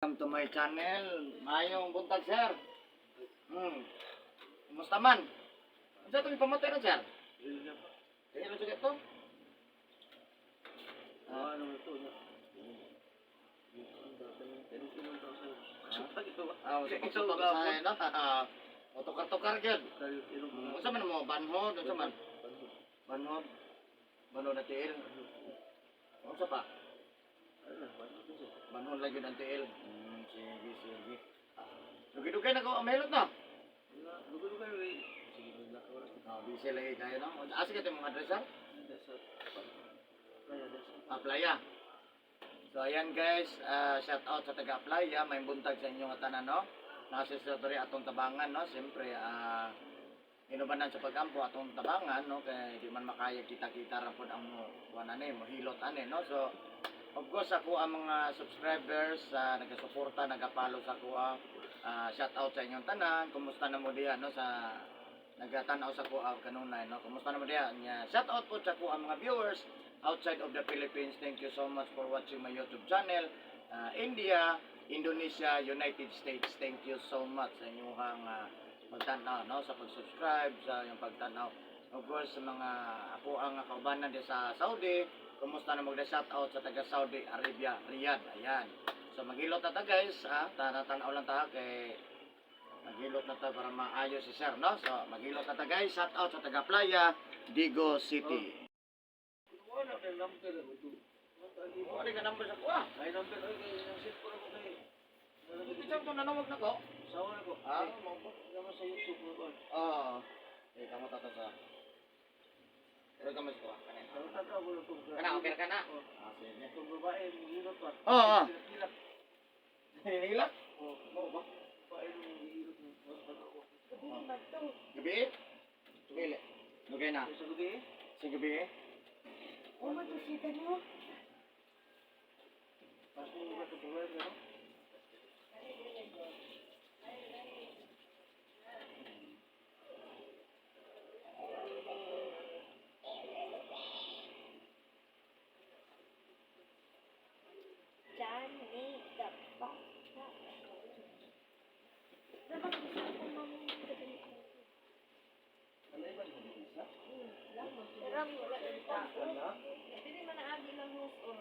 Welcome to my channel. Mayong buntag, sir. Kumusta man? Unsa itong ipamatay ron, sir? Kaya lang to? Ah, ano ito na. Ah, sa pagsupak sa no? O tukar-tukar gyud. Unsa man mo banhod, unsa man? Banhod. Banhod na tiil. Unsa pa? Banhod lang gyud ang tiil. Sige, sige. Dugay-dugay na ko amehilot na. Oh, busy lagi kayo no. Asa ka mga address, sir? Aplaya. So ayan guys, shout out sa taga Aplaya, may buntag sa inyong tanan no. Nasa sa diri atong tabangan no, siyempre inubanan sa pagampo atong tabangan no kay di man makaya kita-kita ra pod ang mo kuan ani mo hilot ani no. So of course ako ang mga subscribers nagasuporta, nagapalo sa ako, shout out sa inyong tanan. Kumusta na mo diha no sa nagatan-aw sa kuha kanunay no. Kumusta na mo diha? Nya, shout out po sa kuha mga viewers outside of the Philippines. Thank you so much for watching my YouTube channel. India, Indonesia, United States. Thank you so much sa inyong pagtanaw no sa pag-subscribe, sa iyong pagtanaw. Of course, sa mga ako ang kaubanan di sa Saudi, kumusta na magda shout out sa taga Saudi Arabia, Riyadh. Ayan. So maghilot na ta guys, ah, tana-tanaw lang ta kay maghilot na ta para maayos si sir, no? So maghilot na ta guys, shout out sa taga Playa, Digo City. Wala ka number sa kuha. Ay, number ay kay nang set ko na ko kay. Hindi siya ito nanawag na ko. Sawa na ko. Ah, Ay, naman sa YouTube mo ko. Oo. Eh, kamo tata sa. Pero kamo sa kuha. Kanin. Ang tataw ko na to. Kana, okay na ka na? Oh. Ah, sige. Itong babae, muhilot pa. Oo, oo. Hilak. Hilak? Oh, Mo ba? babae nung hihilot mo. Mas bago ko. Gabi? Gabi. Lugay na. Sa gabi eh. Sa gabi eh. Oh, matusita niyo. Pas mo ba ito buhay no? Johnny the Fox. Dapat gusto ko mamang Pero wala yung tao. Dili man naagi lang hus o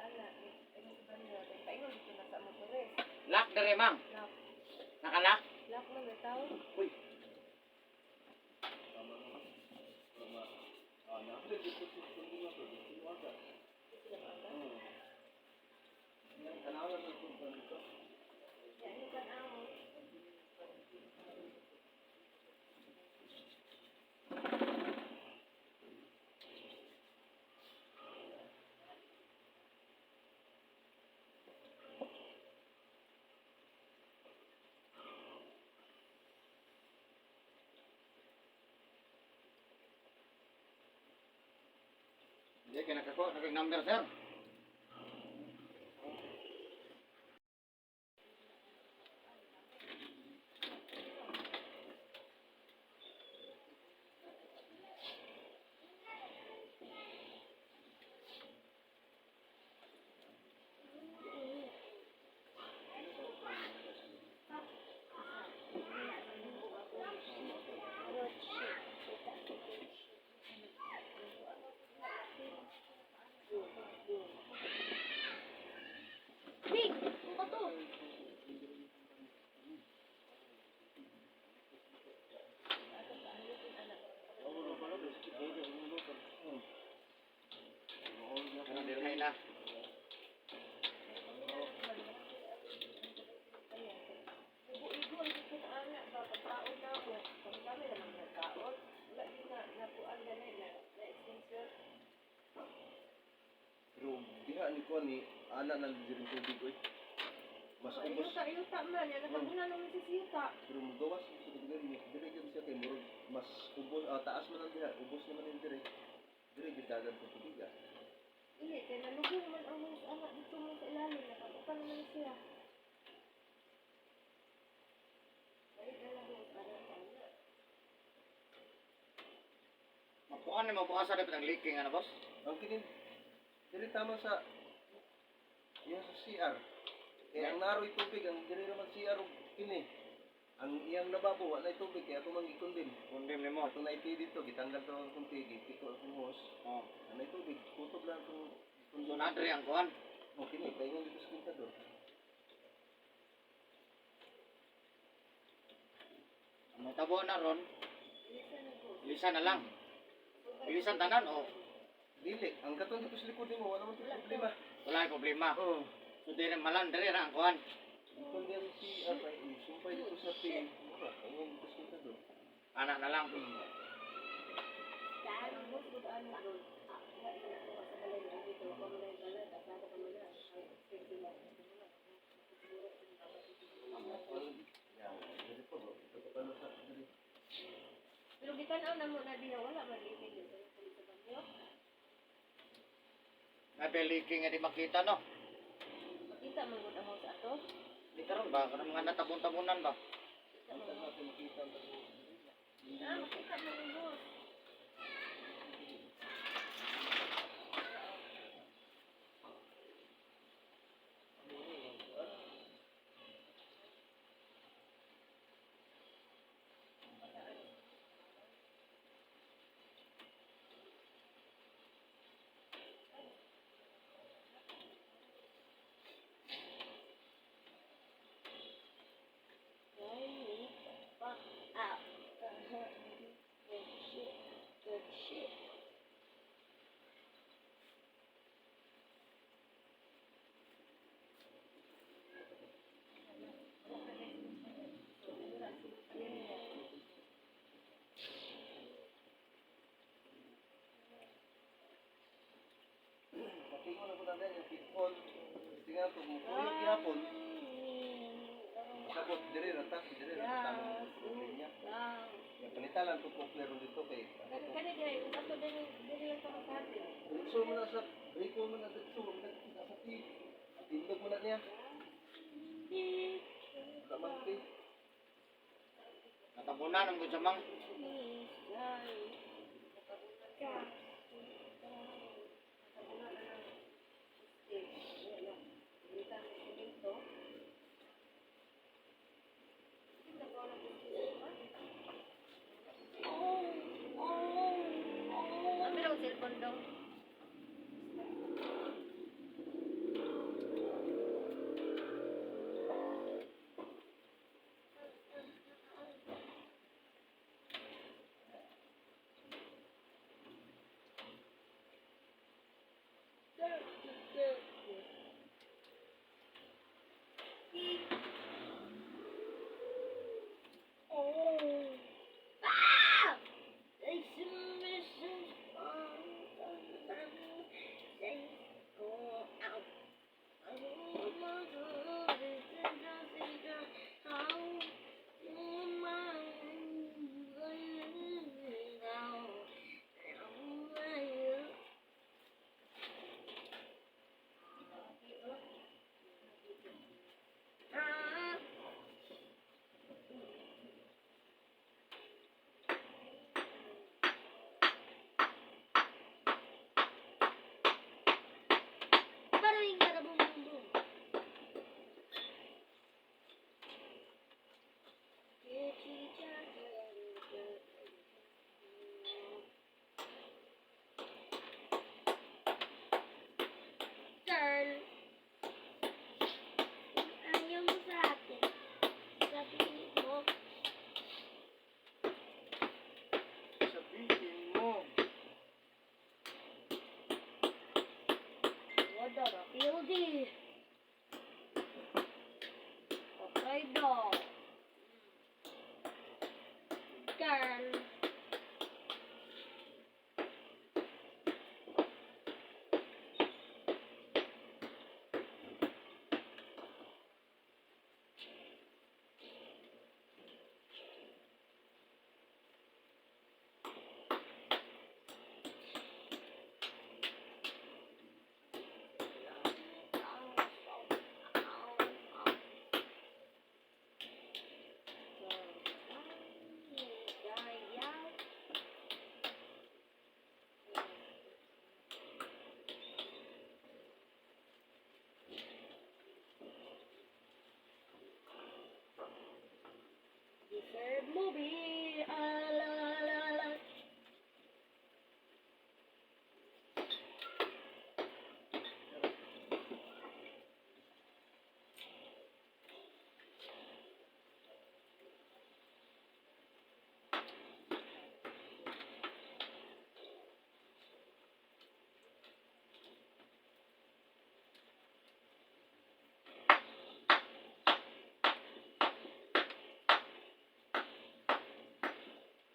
ana ano sa banila paingon dito na sa motores. Lock dere, ma'am. Lock. Nakalock? Lock man na tao. Uy. Yan yung kan-amo. Hindi, kaya nakako. Nakag number, sir. Big, ano ba to? Ano, dilhay na. Igo-igo ang gusto na ana ba pagkaon na ako. Kami kami naman nagkaon. Wala din na nakuan gani na na extension. Pero diha ni ko ni ana nang diring tubig oy. Mas ubos Yuta yuta man yan nakaguna naman si yuta. pero mugawas sa tubig diri diri gyud siya kay murag mas ubos taas man ang diha, ubos naman yung diri. Diri gyud dagan ko tubig ah. Ili kay nalugong man ang mga anak dito mo sa ilalim nakabukan naman siya. Balik na lang ang anak ana. Mapuan ni mabuasa dapat ang leaking, ano, boss? Ang kinin diri tama sa yung sa CR. Kaya ang naroy tubig, ang diri naman siya ro kini. Ang iyang lababo wala tubig kaya ako man gikundim. Kundim nimo. Ato na iti dito gitanggal to ang kunti, gipiko akong hose. Oh. Anay tubig, kutob lang itong So nadre ang kuan. Okay ni, paingon dito sa kontador. Ang matabo na ron, bilisan na lang. Bilisan tanan o Dili, ang katong dito sa likod nimo wala man to'y problema. wala ay problema. Oo. So dire malan dire ra ang kuan. Kung diyan si Apay, sumpay dito sa pin. Mura, paingon dito sa kontador. Ana na lang. Yan, dili po, ito pa pala sa dili. Pero gitan-aw na mo na diha wala man leaking sa sa banyo. Nabeliki nga di makita no. Makita man gud ang sa ato. Di karon ba kanang mga natabon-tabonan ba? Makita man Kita gud. natin makita ang tago. Ah, makita man gud. Ay, fuck up. Good shit. Good shit. Pakingon ako na din, yung pitfall. Tingnan to, kung kuyog gihapon, sabot diri ra ta, diri ra ta ang problema niya. Ya panitalan to cochlear dito kay. Kani kani dai, kung ato diri diri lang sa makati. Diretso mo na sa briko mo na diretso, mo na sa ti. Tindog mo na niya. Wala man ti. Natabunan ang gud sa mang. Ano ang cellphone daw? Baring bara bum bum bum. Girl, ayaw mo sa akin. Sabihin mo, Sabihin mo. wala na POD. Okay daw. Girl. Serve movie. Ah, la, la, la.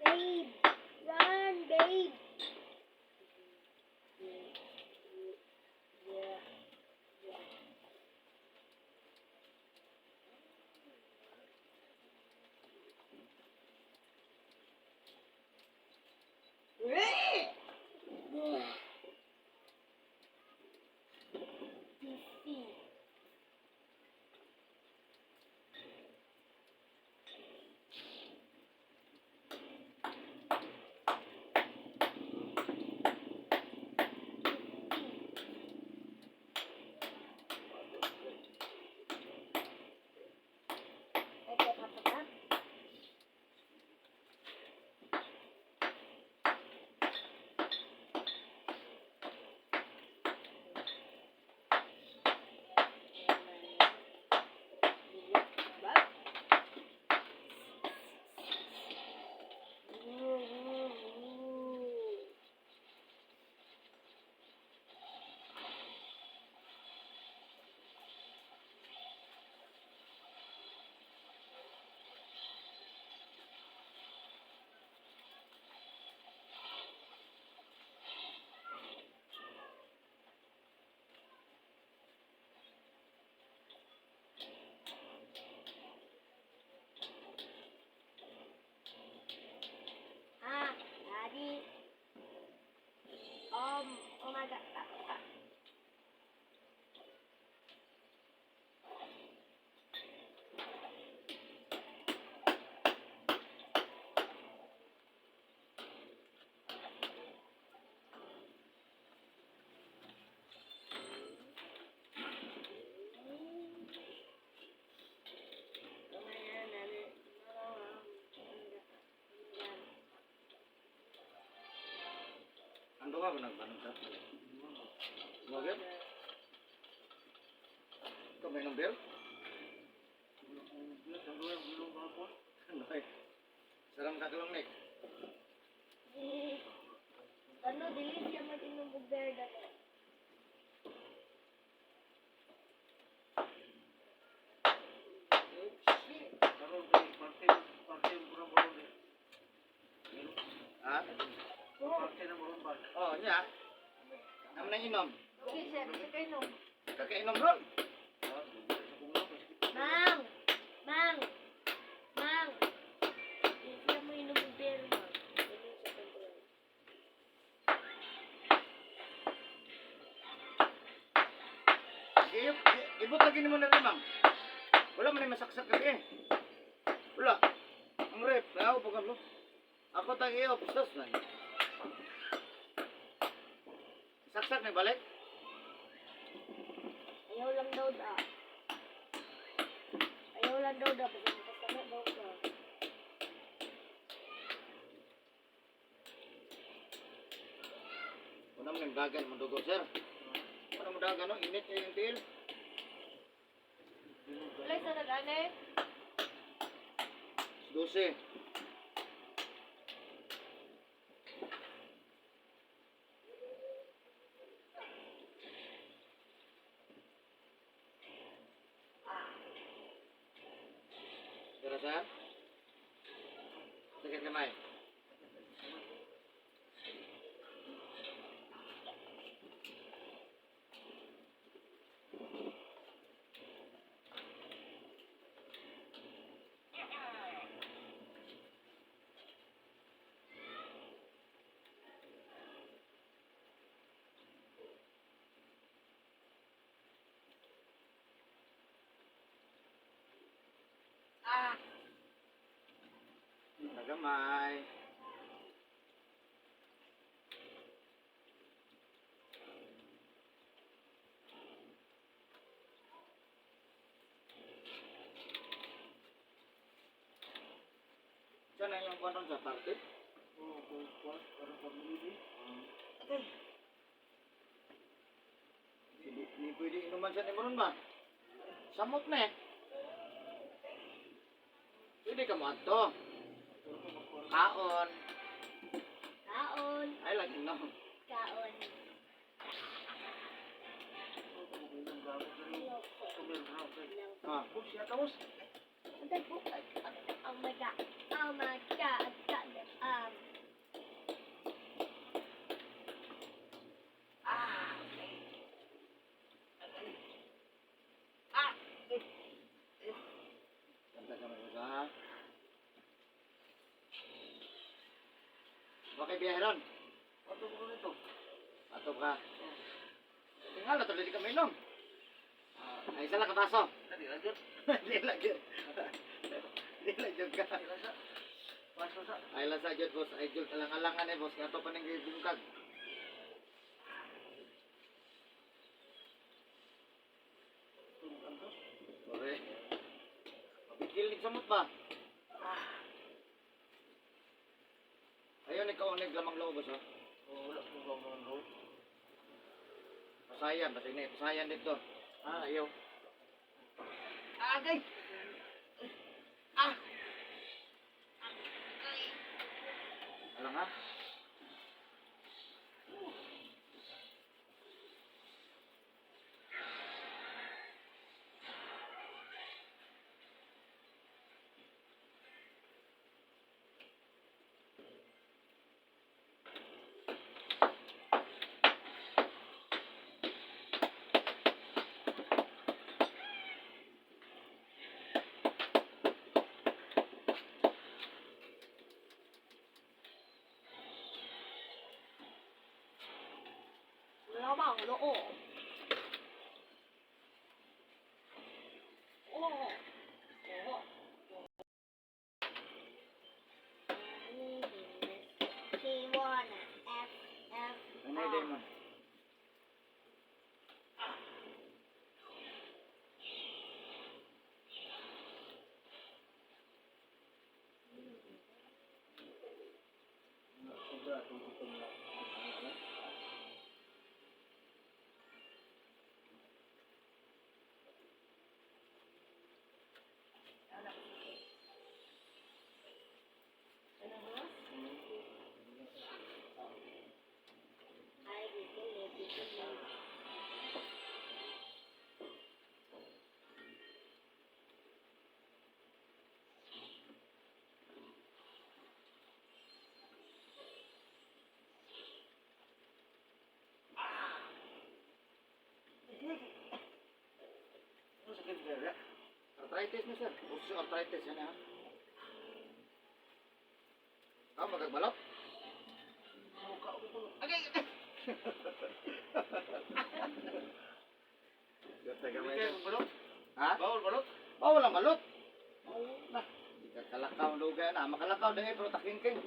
Babe, run, babe. Yeah. Yeah. DC. Okay, Papa. Ah, Daddy. Oh my God. Ah, ah. Ando ka ba nagbanong sa? Wagit? Ikaw may inom beer? Ano eh? Sarang kakalong Nick. Ano, dili siya mag-inom og beer dali. Karon kay parte parte murang murang eh. Ha? Parte na murang ba. Oh, niya. Naman na inom. Okay, sir. Sige kayo nung. Kakainom ron. Mang! Mang! Mang! Dili siya mo inom og beer, mang. Dili siya control. Ibot lagi nimo na rin, ma'am. Wala man ay masaksak kami eh. Wala. Ang rep, ayaw pag ano. Ako tang iyo, pistos na. Saksak na balik. Ayaw lang daw da. Ayaw lang daw da. Basta makasama daw ka. Wala man yung dagan mo dugo, sir. Wala mo dagan, no? Init kayo yung tiil. Wala sa nag-ane? 12. Pero sir? Sige kamay. Ah! Nagamay. Saan na yung kuwan sa parte? Oo, kung kuwan, para pag-ibig. Hindi, hindi pwede inuman sa nimuron ba? Samot na eh. Pwede ka mo adto. Kaon. Kaon. Ay, lagi no. Kaon. Ah. Oh my God. Oh my God. God. Ganda ka mag ha. Okay, biyahe ron. Ato ko nito. Ato ka. Tingala, tuloy di ka mainom. Ay, isa lang ka baso. Dali lang yun. Di lang yun. Di lang yun ka. Dali lang sa. Paso sa. Ay lang sa jud, boss. Ay jud, alang-alangan eh, boss. Ato pa nang gibungkag. Ore. Mabigil ni samot ba? Ayun, ikaw ang naglamang loob, boss, oh. Oo, wala ko ba mga loob. Pasayan, basta ini, pasayan dito. Ah, ayaw. Agay! Ah! Alam ha? 老板，我都哦。哦。哦。 T 1 F F Ano yung demon? Sobra atong gutom na. I B C D E Ano sakit ka? Arthritis na, sir. Uso arthritis yan, ha? Ah, magagbalot? Mukha ko ko. Agay! Agay! Gata ka Hindi kayo balot? Ha? Bawal balot? Bawal ang balot. Na. Di ka kalakaw lugay na. Makalakaw dahil pero takingking.